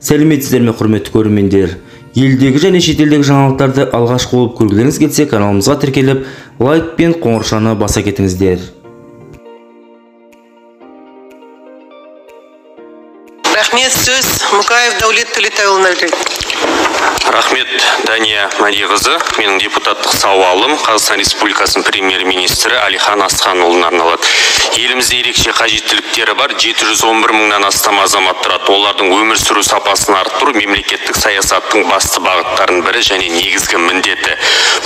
Сәлеметсіздер ме, құрметті көрермендер? Елдегі және шетелдегі жаңалықтарды алғашқы болып көргілеріңіз келсе, каналымызға тіркеліп, лайк пен қоңыршаны баса кетіңіздер. Рахмет, сөз Мұқаев Дәулет Төлетайұлына беріледі. Рахмет, Дания Мәдиқызы. Менің депутаттық сауалым Қазақстан Республикасының премьер-министрі Әлихан Асханұлына арналады. Елімізде ерекше қажеттіліктері бар 711 мыңнан астам азамат тұрады. Олардың өмір сүру сапасын арттыру мемлекеттік саясаттың басты бағыттарының бірі және негізгі міндеті.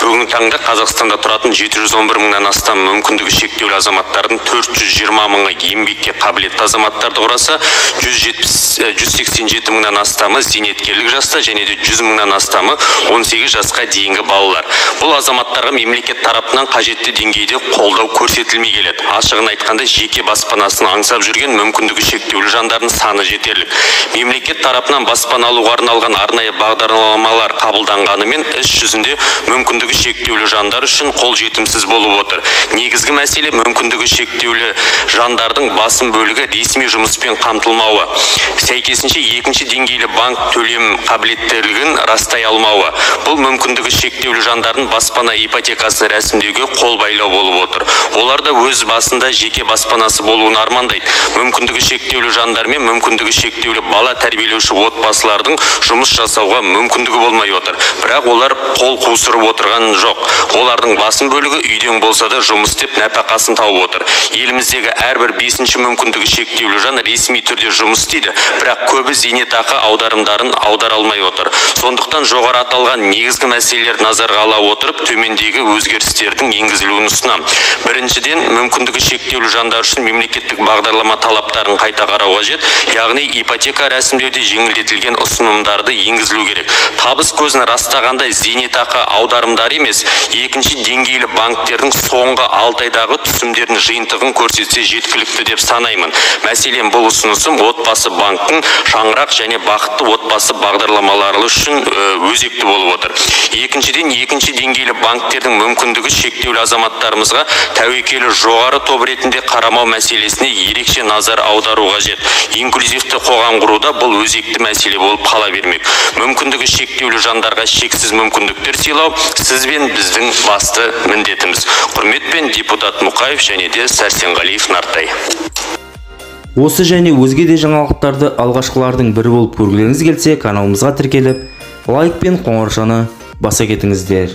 Бүгінгі таңда Қазақстанда тұратын 711 мыңнан астам мүмкіндігі шектеулі азаматтардың 420 мыңы еңбекке қабілетті азаматтарды құраса, 187 мыңнан астамы зейнеткерлік жаста және де 100 мыңнан астамы 18 жасқа дейінгі балалар. Бұл азаматтарға мемлекет тарапынан қажетті деңгейде қолдау көрсетілмей келеді. Ашығын айтқанда, жеке баспанасын аңсап жүрген мүмкіндігі шектеулі жандардың саны жетерлік. Мемлекет тарапынан баспана алуға арналған арнайы бағдарламалар қабылданғанымен, іс жүзінде мүмкіндігі шектеулі жандар үшін қол жетімсіз болып отыр. Негізгі мәселе мүмкіндігі шектеулі жандардың басым бөлігі ресми жұмыспен қамтылмауы. Сәйкесінше екінші деңгейлі банк төлем қабілеттілігін растай алмауы. Бұл мүмкіндігі шектеулі жандардың баспана ипотекасын рәсімдеуге қол байлау болып отыр. Олар да өз басында жеке баспанасы болуын армандайды. Мүмкіндігі шектеулі жандар мен мүмкіндігі шектеулі бала тәрбиелеуші отбасылардың жұмыс жасауға мүмкіндігі болмай отыр. Бірақ олар қол қусырып отырған жоқ. Олардың басым бөлігі үйден болса да жұмыс істеп нәпақасын тауып отыр. Еліміздегі әрбір 5-ші мүмкіндігі шектеулі жан ресми түрде жұмыс істейді, бірақ көбі зейнетақы аударымдарын аудара алмай отыр. Сондықтан жоғары аталған негізгі мәселелерді назарға ала отырып, төмендегі өзгерістердің енгізілуін ұсынамын. Біріншіден, мүмкіндігі шектеулі жандар үшін мемлекеттік бағдарлама талаптарын қайта қарау қажет, яғни ипотека рәсімдеуде жеңілдетілген ұсынымдарды енгізілу керек. Табыс көзін растағанда зейнетақы аударымдары емес, екінші деңгейлі банктердің соңғы 6 айдағы түсімдерінің жиынтығын көрсетсе жеткілікті деп санаймын. Мәселен, бұл ұсынысым отбасы банктің шаңырақ және бақытты отбасы бағдарламалары үшін өзекті болып отыр. Екіншіден, екінші деңгейлі банктердің мүмкіндігі шектеулі азаматтарымызға тәуекелі жоғары топ ретінде қарамау мәселесіне ерекше назар аудару қажет. Инклюзивті қоғам құруда бұл өзекті мәселе болып қала бермек. Мүмкіндігі шектеулі жандарға шексіз мүмкіндіктер сыйлау сіз бен біздің басты міндетіміз. Құрметпен, депутат Мұқаев және де Сәрсенғалиев Нартай. Осы және өзге де жаңалықтарды алғашқылардың бірі болып көргілеріңіз келсе, каналымызға тіркеліп, лайк пен қоңыршаны баса кетіңіздер.